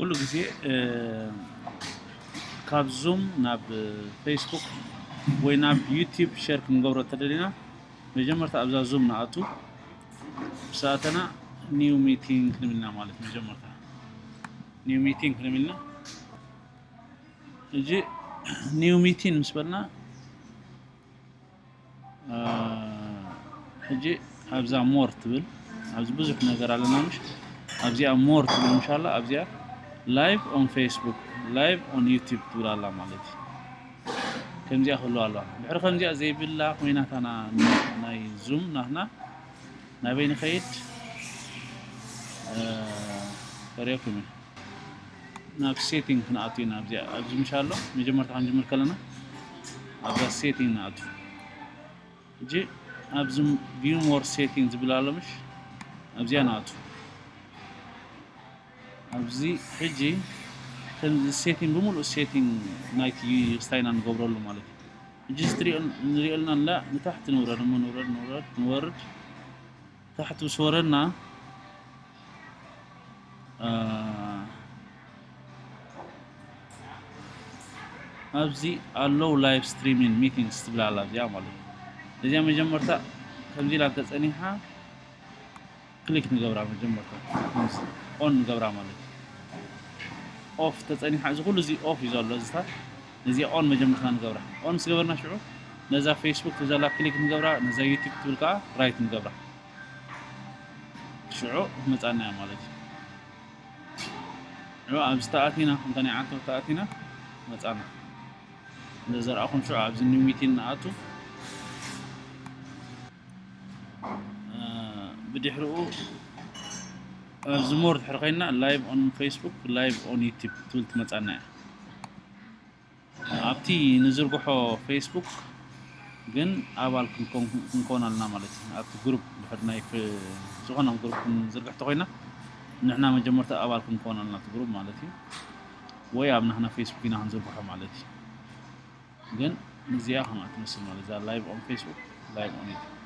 ኩሉ ግዜ ካብ ዙም ናብ ፌስቡክ ወይ ናብ ዩቲዩብ ሸር ክንገብሮ ተደሊና መጀመርታ ኣብዛ ዙም ንኣቱ። ብሰኣተና ኒው ሚቲንግ ክንብልና ማለት መጀመርታ ኒው ሚቲንግ ክንብልና። እጂ ኒው ሚቲንግ ምስ በልና ሕጂ ኣብዛ ሞር ትብል ኣብዚ ብዙሕ ነገር ኣለና ምሽ ኣብዚኣ ሞር ትብል እንሻላ ኣብዚኣ live on Facebook, live on YouTube ትብል ኣላ ማለት እዩ። ከምዚኣ ክህሉ ኣለዋ። ድሕሪ ከምዚኣ ዘይብላ ኮይናታና ናይ ዙም ናትና ናበይ ንኸይድ ፈርየኩም እዩ። ናብ ሴቲንግ ክንኣቱ ኢና። ኣብዚ ምሽ ኣሎ መጀመርታ ክንጅምር ከለና ኣብዛ ሴቲንግ ንኣቱ። እጂ ኣብዚ view more setting ዝብል ኣሎ ምሽ ኣብዚኣ ንኣቱ። ኣብዚ ሕጂ ከምዚ ሴቲንግ ብምሉእ ሴቲንግ ናይቲ ስታይና ንገብረሉ ማለት እዩ። ሕጂ ንሪኦ ኣለና ንላ ንታሕቲ ንውረድ እሞ ንውረድ ንውረድ ንወርድ ታሕቲ ምስ ወረድና ኣብዚ ኣለው live streaming meetings ትብል ኣላ እዚኣ ማለት እዩ። እዚኣ መጀመርታ ከምዚ ኢላ እንተፀኒሓ ክሊክ ንገብራ መጀመርታ ኦን ንገብራ ማለት እዩ። ኦፍ ተፀኒሓ እዚ ኩሉ እዚ ኦፍ እዩ ዘሎ እዚታት ነዚኣ ኦን መጀመርታ ንገብራ። ኦን ምስ ገበርና ሽዑ ነዛ ፌስቡክ ትብል ዘላ ክሊክ ንገብራ፣ ነዛ ዩቲዩብ ትብል ከዓ ራይት ንገብራ። ሽዑ መፃና እያ ማለት እዩ። ሽዑ ኣብዚ ተኣቲና ከምታ ናይ ዓንተው ተኣቲና መፃና። እንደዘርኣኹም ሽዑ ኣብዚ ኒው ሚቲንግ ንኣቱ። ብድሕሪኡ ኣብዚ ሞር ድሕሪ ኮይንና live on Facebook, live on YouTube ትብል ትመፃና እያ። ኣብቲ ንዝርግሖ ፌስቡክ ግን ኣባል ክንኮን ኣለና ማለት እዩ። ኣብቲ ግሩፕ ድሕሪ ናይ ዝኾነ ግሩፕ ክንዝርግሕ ተኮይና ንሕና መጀመርታ ኣባል ክንኮን ኣለና እቲ ግሩፕ ማለት እዩ። ወይ ኣብ ናህና ፌስቡክ ኢና ክንዝርግሖ ማለት እዩ። ግን እዚኣ ከምኣ ትመስል ማለት እዛ live on Facebook, live on YouTube።